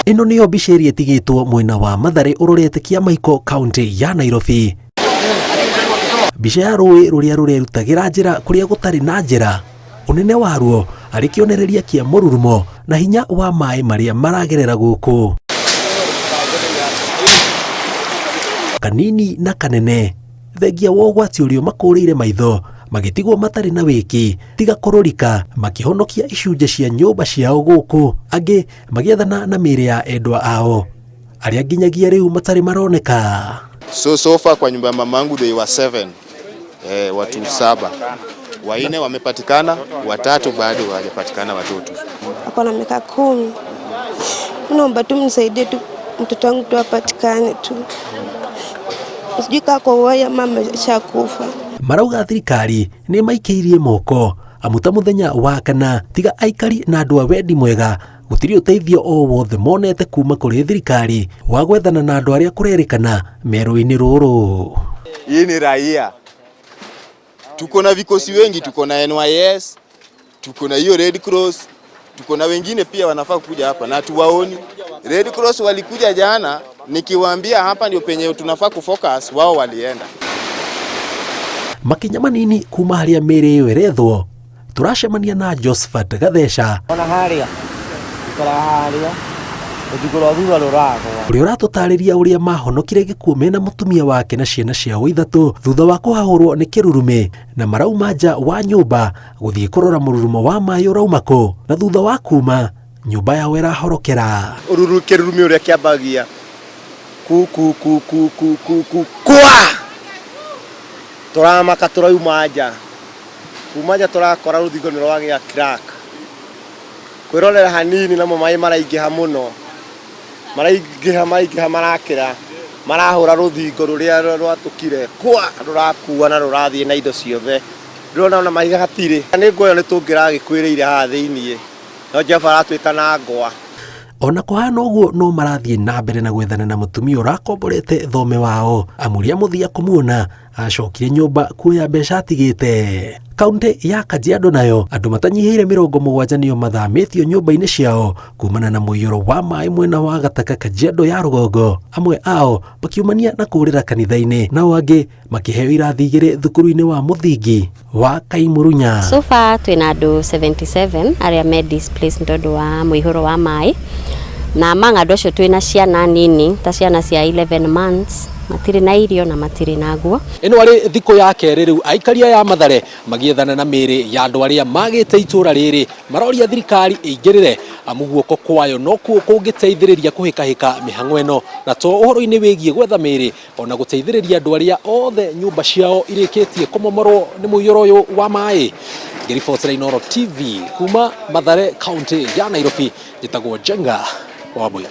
Ĩno nĩyo mbica ĩrĩa ĩtigĩtwo mwena wa Mathare ũrorete Kĩamaiko kaunti ya Nairobi. Mbica ya rũĩ rũrĩa rũrerutagĩra njĩra kũrĩa gũtarĩ na njĩra, ũnene waruo arĩ kĩonereria kĩa mũrurumo na hinya wa maĩ marĩa maragerera gũkũ. Kanini na kanene thengia wa ũgwati ũrĩa ũmakũrĩire maitho magĩtigwo matarĩ na wĩki tiga kũrũrika makĩhonokia icunjĩ cia nyũmba ciao gũkũ angĩ magĩethana na mĩĩrĩ ya endwa ao arĩa nginyagia rĩu matarĩ maroneka. So far kwa nyumba ya mamangu they were seven. Watu saba. Waine wamepatikana, watatu bado hawajapatikana watoto. Ako na miaka 10. Naomba tu mnisaidie tu mtoto wangu tu apatikane tu. Sijui kama ako uhai ama ameshakufa. Marauga thirikari nĩ maikĩirie moko amu ta mũthenya wa kana tiga aikari na andũ a wendi mwega gũtirĩ ũteithio o wothe monete kuma kũrĩ thirikari wa gwethana na andũ arĩa kũrerĩkana me rũĩ-inĩ rũrũ. Hii ni raia. Tuko na vikosi wengi, tuko na NYS, tuko na hiyo Red Cross, tuko na wengine pia wanafaa kuja hapa na tuwaoni. Red Cross walikuja jana, nikiwaambia hapa ndio penye tunafaa kufocus, wao walienda. Makinya manini kuma harĩa mĩĩrĩ ĩyo ĩrethwo tũracemania na Josephat Gatheca. Ona harĩa ikara harĩa rũthingo rwa thutha rũragwa. Ũrĩa ũratũtarĩria ũrĩa mahonokire gĩkuũ mena mũtumia wake na ciana ciao ithatũ thutha wa kũhahũrwo nĩ kĩrurumĩ na marauma nja wa nyũmba gũthiĩ kũrora mũrurumo wa maĩ ũrauma kũ, na thutha wa kuma nyũmba yao ĩrahorokera. Ũruru kĩrurumĩ ũrĩa kĩambagia ku ku ku ku ku ku ku kwa tũramaka tũrauma nja, kuma nja tũrakora rũthingo nĩ rwagĩa crack, kwĩrorera hanini namo maĩ maraingĩha mũno, maraingĩha maraingĩha marakĩra, marahũra rũthingo rũrĩa rwatũkire kwa rũrakua na rũrathiĩ na indo ciothe, ndĩrona ona mahiga hatirĩ, nĩ ngũyo nĩ tũngĩragĩkuĩrĩire haha thĩiniĩ, no Jehova aratwĩta na ngwa. Ona kũhana ũguo no marathiĩ na mbere na gwethana na mũtumia ũrakomborete thome wao amu rĩa mũthia kũmuona acokire nyũmba kuoya mbeca atigĩte. Kaunti ya Kajiado nayo andũ matanyihĩire 70 nĩo mathamĩtio nyũmba-inĩ ciao kumana na mũiyũro wa maĩ mwena wa Gataka Kajiado ya rũgongo, amwe ao makiumania na kũũrĩra kanitha-inĩ nao angĩ makĩheo irathi igĩrĩ thukuru-inĩ wa mũthingi wa Kaimurunya. So far twĩna andũ 77 arĩa me displaced nĩ tondũ wa mũihũro wa maĩ, na among andũ acio twĩna ciana nini ta ciana cia 11 months, matirĩ na irio na matirĩ na nguo. Ĩno arĩ thikũ ya kerĩ rĩu aikari aya a Mathare magĩethana na mĩĩrĩ ya andũ arĩa magĩte itũra rĩrĩ, maroria thirikari ĩingĩrĩre amu guoko kwayo nokuo kũngĩteithĩrĩria kũhĩkahĩka mĩhang'o ĩno, na to ũhoro-inĩ wĩgiĩ gwetha mĩĩrĩ ona gũteithĩrĩria andũ arĩa othe nyũmba ciao irĩkĩtie kũmomorwo nĩ mũiyũro ũyũ wa maĩ. Ngĩribotera Inooro TV kuma Mathare kaunti ya Nairobi, njĩtagwo Njenga wa Wambui.